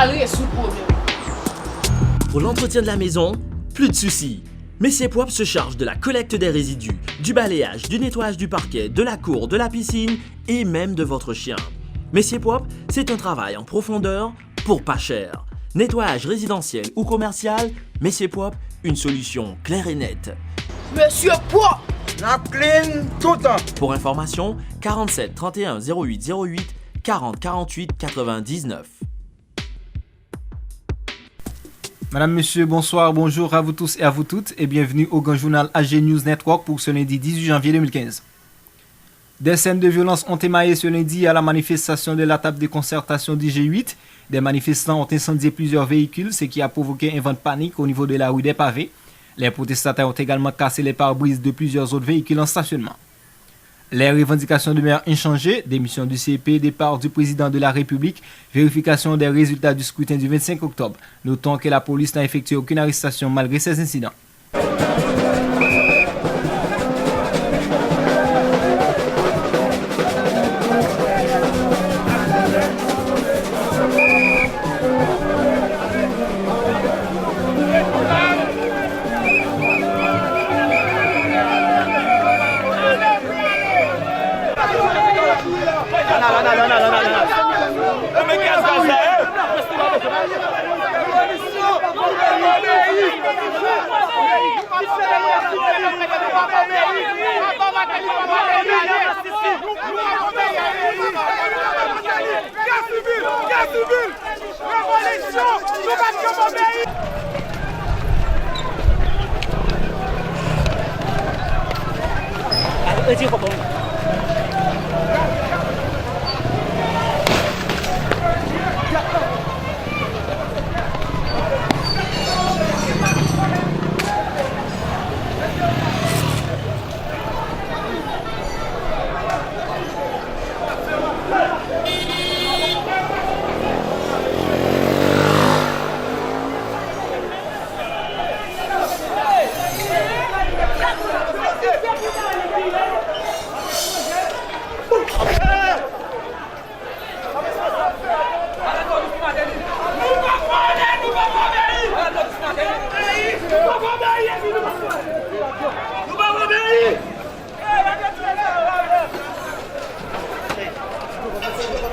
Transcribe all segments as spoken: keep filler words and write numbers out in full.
Al rezoud pwoblèm. Pour l'entretien de la maison, plus de soucis. Messier Propre se charge de la collecte des résidus, du balayage, du nettoyage du parquet, de la cour, de la piscine et même de votre chien. Messier Propre, c'est un travail en profondeur pour pas cher. Nettoyage résidentiel ou commercial, Messier Propre, une solution claire et nette. Messier Propre! N ap clean toutan! Pour information, quarante-sept trente et un zéro huit zéro huit, quarante quarante-huit quatre-vingt-dix-neuf. Madame, Monsieur, bonsoir, bonjour à vous tous et à vous toutes et bienvenue au grand journal H G News Network pour ce lundi dix-huit janvier deux mille quinze. Des scènes de violence ont émaillé ce lundi à la manifestation de la table de concertation du G huit. Des manifestants ont incendié plusieurs véhicules, ce qui a provoqué un vent de panique au niveau de la rue des Pavés. Les protestataires ont également cassé les pare-brises de plusieurs autres véhicules en stationnement. Les revendications demeurent inchangées, démission du C E P, départ du président de la République, vérification des résultats du scrutin du vingt-cinq octobre. Notons que la police n'a effectué aucune arrestation malgré ces incidents. Gè sivil! Gè sivil! Revolisyon! Nou pa t janm obeye! Retire kòb ou.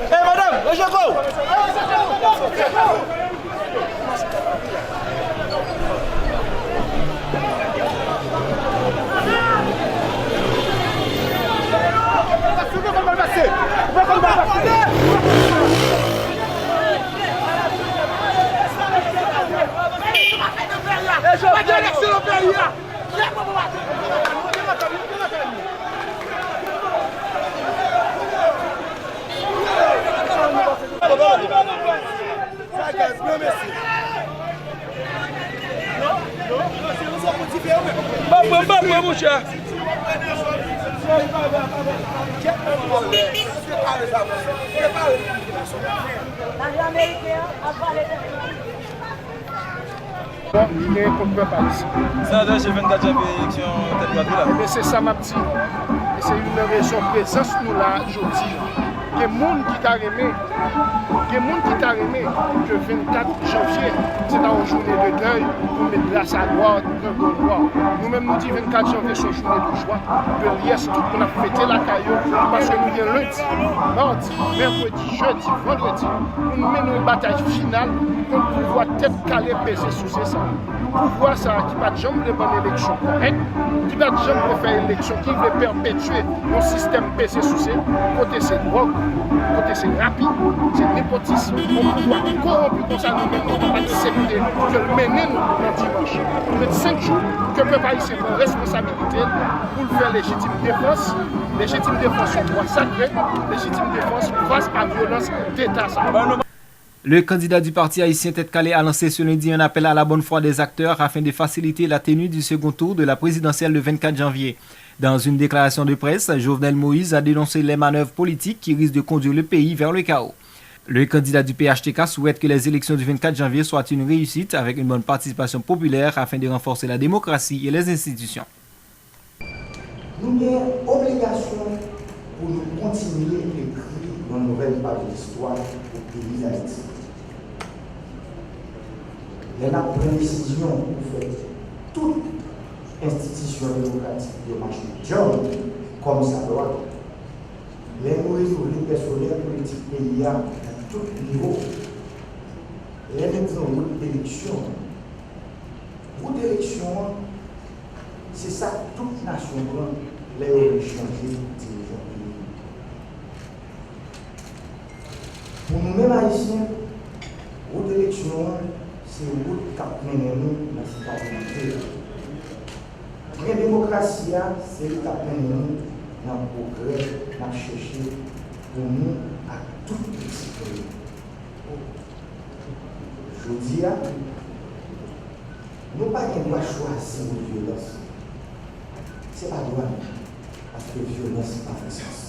Ey, madanm, ranje kò w! Lajan ameriken an ap vale tèt. Bon, li genyen kont pèp ayisyen. Senatè, se vennkat janvye eleksyon tèt kwadri la. Ebyen, se sa m ap di. E se youn nan rezon prezans nou la jodi a. Gen moun ki ta renmen, gen moun ki ta renmen ke vennkat janvye, se ta yon jounen de dèy pou met dra sa nwa nan gòl nwa. Nou menm, nou di vennkat janvye se yon jounen de jwa, de lyès, tout moun ap fete lakay yo, paske nou gen lendi, madi, mèkredi, jedi, vandredi, pou n mennen yon batay final kont pouvwa tèt kale peze souse sa a. Pouvwa sa a ki pa t janm vle ban n eleksyon kòrèk, ki pa t janm vle fè eleksyon, ki vle pèpetye yon sistèm peze souse, kote se dwòg, kote se rapi, se nepotis, yon pouvwa kowonpi konsa nou menm nou p ap aksepte ke l mennen nou nan dimanch. Nou met senk jou ke pèp ayisyen pran responsabilite l pou l fè lejitim defans, lejitim defans yon dwa sakre, lejitim defans fas a vyolans deta sa a. Le candidat du parti haïtien Tête Calée a lancé ce lundi un appel à la bonne foi des acteurs afin de faciliter la tenue du second tour de la présidentielle le vingt-quatre janvier. Dans une déclaration de presse, Jovenel Moïse a dénoncé les manœuvres politiques qui risquent de conduire le pays vers le chaos. Le candidat du P H T K souhaite que les élections du vingt-quatre janvier soient une réussite avec une bonne participation populaire afin de renforcer la démocratie et les institutions. Nou gen obligasyon pou nou kontinye ekri yon nouvèl paj istwa pou peyi Dayiti. Lè n ap pran desizyon pou fè tout enstitisyon demokratik yo mache djanm kòmsadwa, lè nou renouvle pèsonèl politik peyi a nan tout nivo, lè nou pran wout eleksyon, wout eleksyon an, se sa tout nasyon pran lè yo vle chanje dirijan peyi. Pou nou menm Ayisyen, wout eleksyon an se wout k ap mennen nou nan sitwayènte a. Pwen demokrasi a se li k ap mennen nou nan pwogrè n ap chèche pou nou ak tout pitit nou yo. Jodi a, nou pa gen dwa chwazi wout vyolans. Se pa dwa nou, paske vyolans pa fè sans.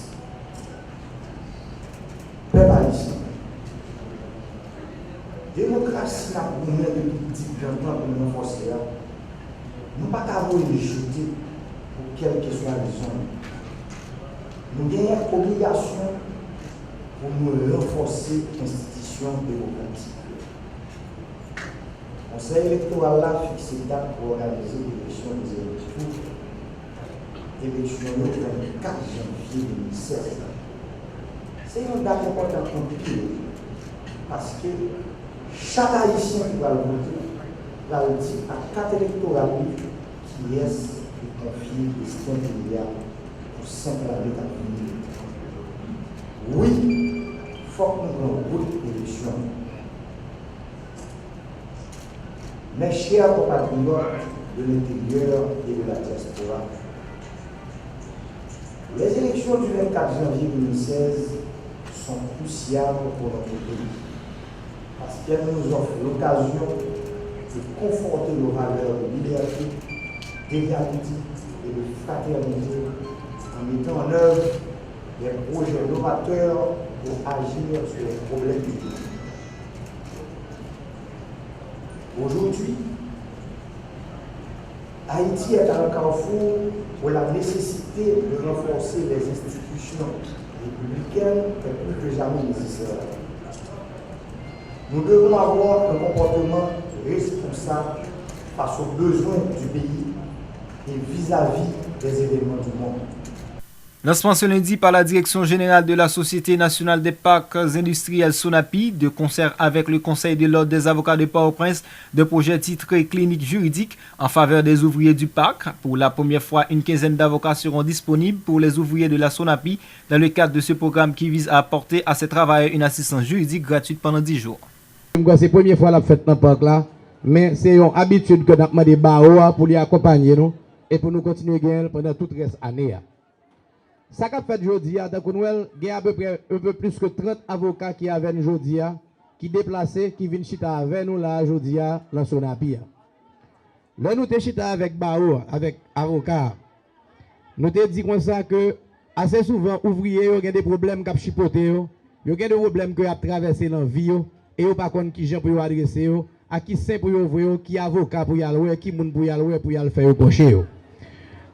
Pèp ayisyen, demokrasi n ap goumen depi digdantan pou n ranfòse a, nou pa ka voye l jete pou kèlkeswa rezon. Nou genyen obligasyon pou nou ranfòse enstitisyon demokratik yo. Konsèy Elektoral la fikse dat pou òganize eleksyon dezyèm tou eleksyon yo vennkat janvye de mil sèz la. Se yon dat enpòtan anpil, paske chak Ayisyen ki pral vote pral di ak kat elektoral li kiyès li konfye desten peyi a pou senk lane k ap vini. Wi, fòk nou pran wout eleksyon. Mes chers compatriotes de l'intérieur et de la diaspora, les élections du vingt-quatre janvier deux mille seize sont cruciales pour notre pays, parce qu'elles nous offrent l'occasion de conforter nos valeurs de liberté, d'égalité et de fraternité en mettant en œuvre des projets novateurs pour agir sur les problèmes du pays. Aujourd'hui, Haïti est à un carrefour où la nécessité de renforcer les institutions républicaines est plus que jamais nécessaire. Nous devons avoir un comportement responsable face aux besoins du pays et vis-à-vis des événements du monde. Lansman se lendi pa la Direction Générale de la Société Nationale des Parcs Industriels, SONAPI, de concert avec le Conseil de l'Ordre des Avocats de Port-au-Prince, d'un projet titré Clinique juridique en faveur des ouvriers du parc. Pour la première fois, une quinzaine d'avocats seront disponibles pour les ouvriers de la SONAPI dans le cadre de ce programme qui vise à apporter à ces travailleurs une assistance juridique gratuite pendant dix jours. M kwè se premye fwa l ap fèt nan pak la, men se yon abitid ke n ap mande bawo a pou li akonpanye nou e pou nou kontinye genyen l pandan tout rès ane a. Sa k ap fèt jodi a, tankou nou wè l, gen apeprè un peu plus que trant avoka ki avè n jodi a, ki deplase, ki vin chita avè nou la a jodi a nan SONAPI a. Lè nou te chita avèk bawo a, avèk avoka a, nou te di konsa ke ase souvan ouvriye yo gen de pwoblèm k ap chipote yo, yo gen de pwoblèm ke y ap travèse nan vi yo, e yo pa konn kijan pou yo adrese yo, ak ki sen pou yo voye yo, ki avoka pou y al wè, ki moun pou y al wè, pou y al fè yo kòche yo.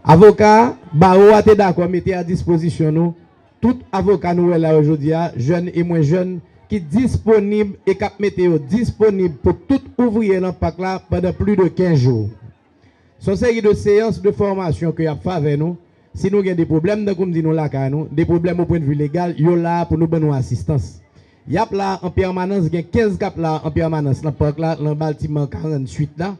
Avoka a, bawo a te dakò mete a dispozisyon nou tout avoka nou wè la yo jodi a, jèn e mwens jèn, ki disponib e k ap mete yo disponib pou tout ouvriye nan pak la pandan plis de kenz jou. Se yon seri de seyans de fòmasyon ke y ap fè avè nou. Si nou gen de pwoblèm, tankou m di nou lakay nou, de pwoblèm o pwennvi legal, yo la a pou nou ban nou asistans. Y ap la an pèmanans, gen kenz k ap la an pèmanans nan pak la, nan batiman karannwit la.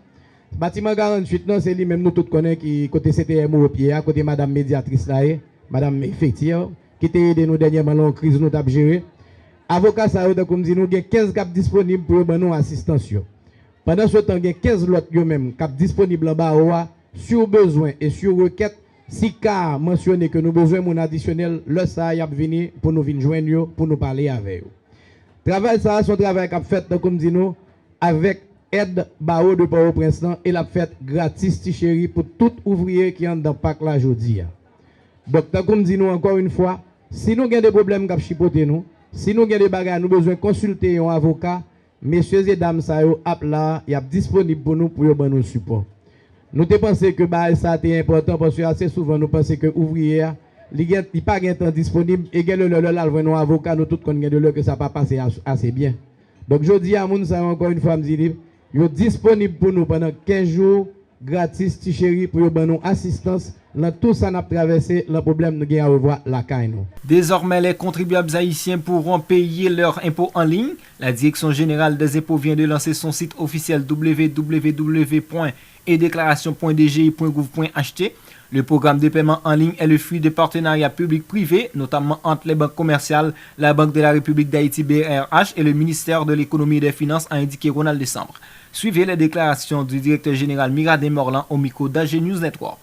Batiman karannwit lan, se li menm nou tout konnen ki kote C T M O pye a, kote madanm medyatris la ye, madanm Fetir, ki te ede nou dènyèman nan yon kriz nou t ap jere. Avoka sa yo, tankou m di nou, gen kenz k ap disponib pou yo ban nou asistans yo. Pandansetan, gen kenz lòt yo menm k ap disponib nan bawo a, si w bezwen e si w rekèt, si ka a mansyone ke nou bezwen moun adisyonèl, lè sa a y ap vini pou nou vin jwenn yo, pou nou pale avè yo. Travay sa a se yon travay k ap fèt, tankou m di nou, avèk èd bawo de Pòtoprens lan, e l ap fèt gratis, ti cheri, pou tout ouvriye ki anndan pak la jodi a. Donk, tankou m di nou ankò yon fwa, si nou gen de pwoblèm k ap chipote nou, si nou gen de bagay nou bezwen konsilte yon avoka, mesye e dam sa yo ap la, y ap disponib pou nou, pou yo ban nou sipò. Nou te panse ke bagay sa a te enpòtan, paske ase souvan nou panse ke ouvriye a, li gen, li pa gen tan disponib, e gen de lè, lè l al jwenn yon avoka, nou tout konn gen de lè ke sa pa pase as-, ase byen. Donk, jodi a, moun sa yo, ankò yon fwa, m di li, Yo disponib pou nou pandan kenz jou, gratis, ti cheri, pou yo ban nou asistans nan tou sa n ap travèse, lan pwoblèm nou gen a revwa lakay nou. Désormais, les contribuables haïtiens pourront payer leurs impôts en ligne. La Direction générale des impôts vient de lancer son site officiel w w w point e déclaration point d g i point gouv point h t. Le programme de paiement en ligne est le fruit de partenariats public-privé, notamment entre les banques commerciales, la Banque de la République d'Haïti, B R H, et le ministère de l'Économie et des Finances, a indiqué Ronald Décembre. Suivez les déclarations du directeur général Miradin Morlan au micro d'A G News Network.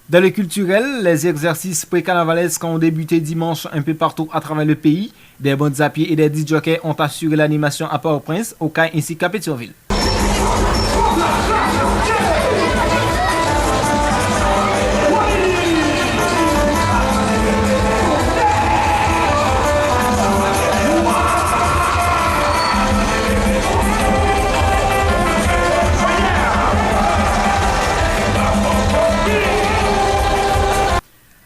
Dans le culturel, les exercices pré-carnavalesques ont débuté dimanche un peu partout à travers le pays. Des bandes à pied et des disc-jockeys ont assuré l'animation à Port-au-Prince, au Cay ainsi qu'à Pétion-Ville.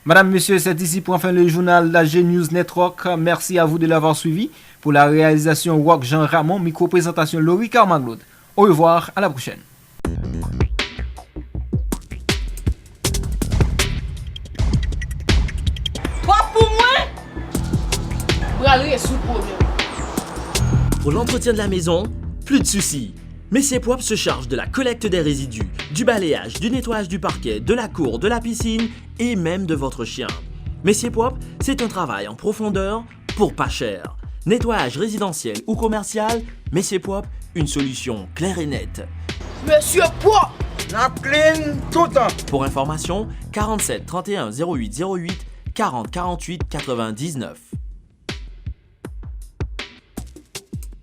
Madame, Monsieur, c'est ici prend fin le journal d'A G News Network. Merci à vous de l'avoir suivi. Pour la réalisation, Rock Jean Ramon, micro-présentation, Laurie Carmagnaud. Au revoir, à la prochaine. Twòp pou mwen! Pral rezoud pwoblèm. Pour l'entretien de la maison, plus de soucis. Messier Propre se charge de la collecte des résidus, du balayage, du nettoyage du parquet, de la cour, de la piscine et même de votre chien. Messier Propre, c'est un travail en profondeur pour pas cher. Nettoyage résidentiel ou commercial, Messier Propre, une solution claire et nette. Mesye pwòp! N ap clean toutan! Pour information, quarante-sept trente et un zéro huit zéro huit, quarante quarante-huit quatre-vingt-dix-neuf.